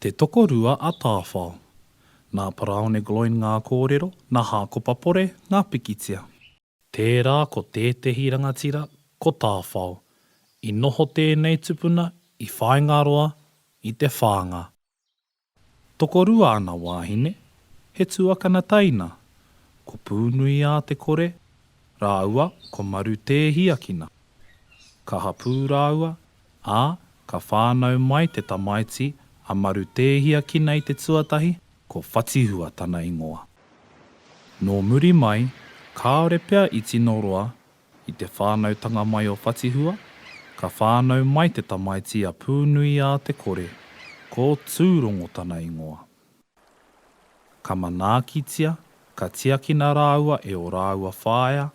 Te tokorua a Tāwhao. Nā Paraone Gloyne ngā kōrero, nā Hākopa Pore ngā pikitia. Tērā ko tētehi rangatira, ko Tāwhao. I noho tēnei tupuna i Whāingaroa, i Te Whānga. Tokorua ana wāhine, he tuakana teina, ko Pūnui-ā-te-kore rāua ko Marutēhiakina. Ka hapū rāua, ā, ka whānau mai te tamaiti a Marutēhiakina i te tuatahi, ko Whatihua tana ingoa. Nō muri mai, kāore pea i tino roa, I te whānautanga mai o Whatihua, ka whānau mai te tamaiti a Pūnui-ā-te-kore, ko Tūrongo tana ingoa. Ka manaakitia, ka tiakina rāua e ō rāua whaea,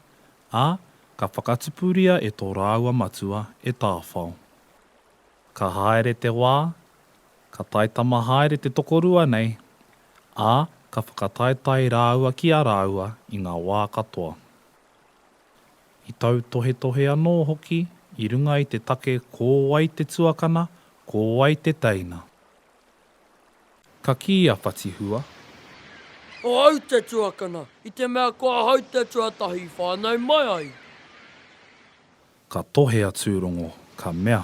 ā, ka whakatupuria e tō rāua matua e Tāwhao. Ka haere te wā, ka taitama haere te tokorua nei, ā, ka whakataetae rāua ki a rāua i ngā wā katoa. I tautohetohe anō hoki i runga i te take ko wai te tuakana, ko wai te teina. Ka kī a Whatihua. Ko au te tuakana, i te mea ko ahau te tuatahi i whānau mai ai. Ka tohe a Tūrongo, ka mea.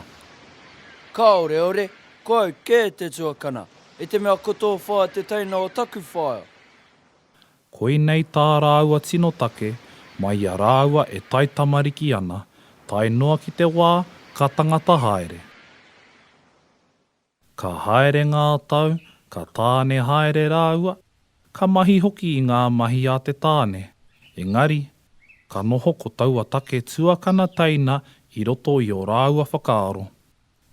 Kāoreore, ko au kē te tuakana, i te mea ko tō whaea te teina o taku whaea. Koinei tā rāua tino take mai i a rāua e taitamariki ana, tae noa ki te wā ka tangata haere. Ka haere ngā tau, ka tāne haere rāua, ka mahi hoki i ngā mahi a te tāne, engari, ka noho ko taua take tuakana teina i roto i ō rāua whakaaro.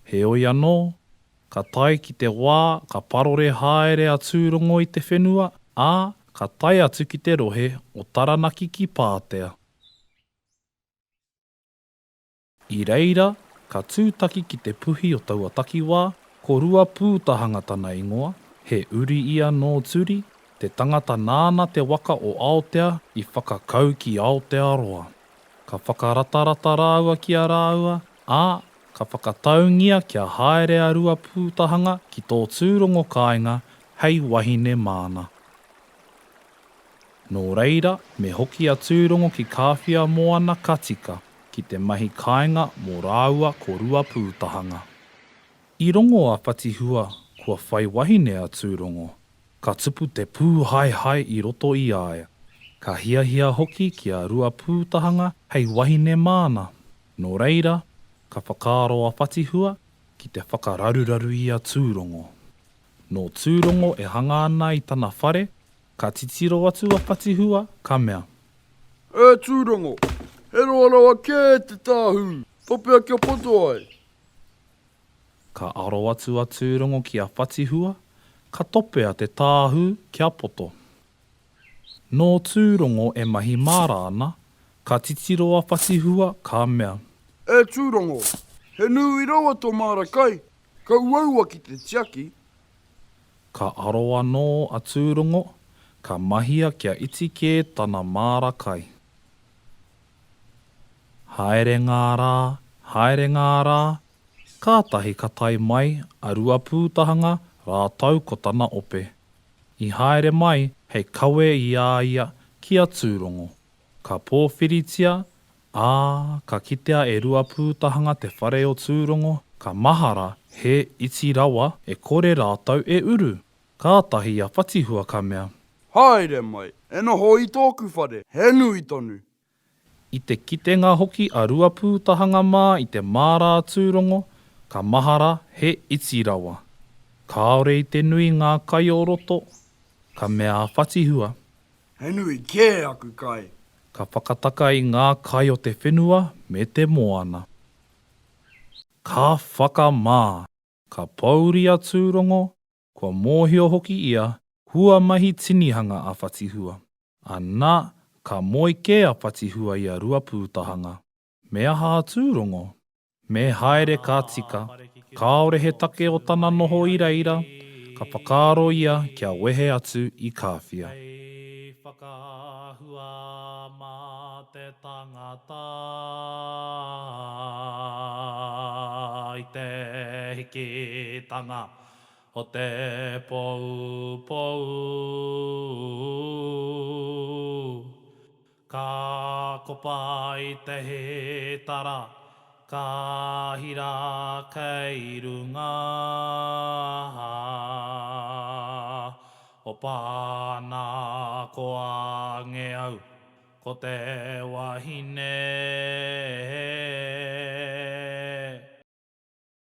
Heoi anō, ka tae ki te wā ka parore haere a Tūrongo i te whenua, ā, ka tae atu ki te rohe o Taranaki ki Pātea. I reira, ka tūtaki ki te puhi o taua takiwā, ko Ruapūtahanga tana ingoa, he uri ia nō Turi, te tangata nāna te waka o Aotea i whakakau ki Aotearoa. Ka whakaratarata rāua ki a rāua, ā, ka whakataungia kia haere a Ruapūtahanga ki tō Tūrongo kāinga hei wahine māna. Nō reira, me hoki a Tūrongo ki Kāwhia moana ka tika, ki te mahi kāinga mō rāua ko Ruapūtahanga. I rongo a Whatihua kua whai wahine a Tūrongo, ka tupu te pūhaehae i roto i a ia. Ka hiahia hoki ki a Ruapūtahanga hei wahine māna. Nō reira, ka whakaaro a Whatihua ki te whakararuraru i a Tūrongo. Nō Tūrongo e hanga ana i tana whare, ka titiro atu a Whatihua, ka mea. E Tūrongo, he roa rawa kē te tāhū, topea kia poto ai. Ka aro atu a Tūrongo ki a Whatihua, ka topea te tāhū kia poto. Nō Tūrongo e mahi māra ana, ka titiro a Whatihua, ka mea. E Tūrongo, he nui rawa tō māra kai, ka uaua ki te tiaki. Ka aro anō a Tūrongo, ka mahia kia iti kē tana māra kai. Haere ngā rā, haere ngā rā, kātahi ka tae mai a Ruapūtahanga rātou ko tana ope. I haere mai hei kawe i a ia ki a Tūrongo. Ka pōwhiritia, ā, ka kitea e Ruapūtahanga te whare o Tūrongo, ka mahara he iti rawa e kore rātou e uru. Kātahi a Whatihua ka mea. Haere mai, e noho i tōku whare, he nui tonu. I te kitenga hoki a Ruapūtahanga mā i te māra a Tūrongo, ka mahara he iti rawa. Kāore i te nui ngā kai o roto, ka mea a Whatihua. He nui kē aku kai. Ka whakataka i ngā kai o te whenua me te moana. Ka whakamā! Ka pōuri a Tūrongo, kua mōhio hoki ia, hua mahi tinihanga a Whatihua. Ana, ka moe kē a Whatihua i a Ruapūtahanga. Me aha a Tūrongo? Me haere ka tika. Kāore he take o tana noho i reira, ka whakaaro ia kia wehe atu i Kāwhia. Hei whakaahua mā te tangata i te hikitanga. O te poupou. Ka kopa i te hētara, ka hira kei runga. O Pāna ko Angeau, ko te wahine.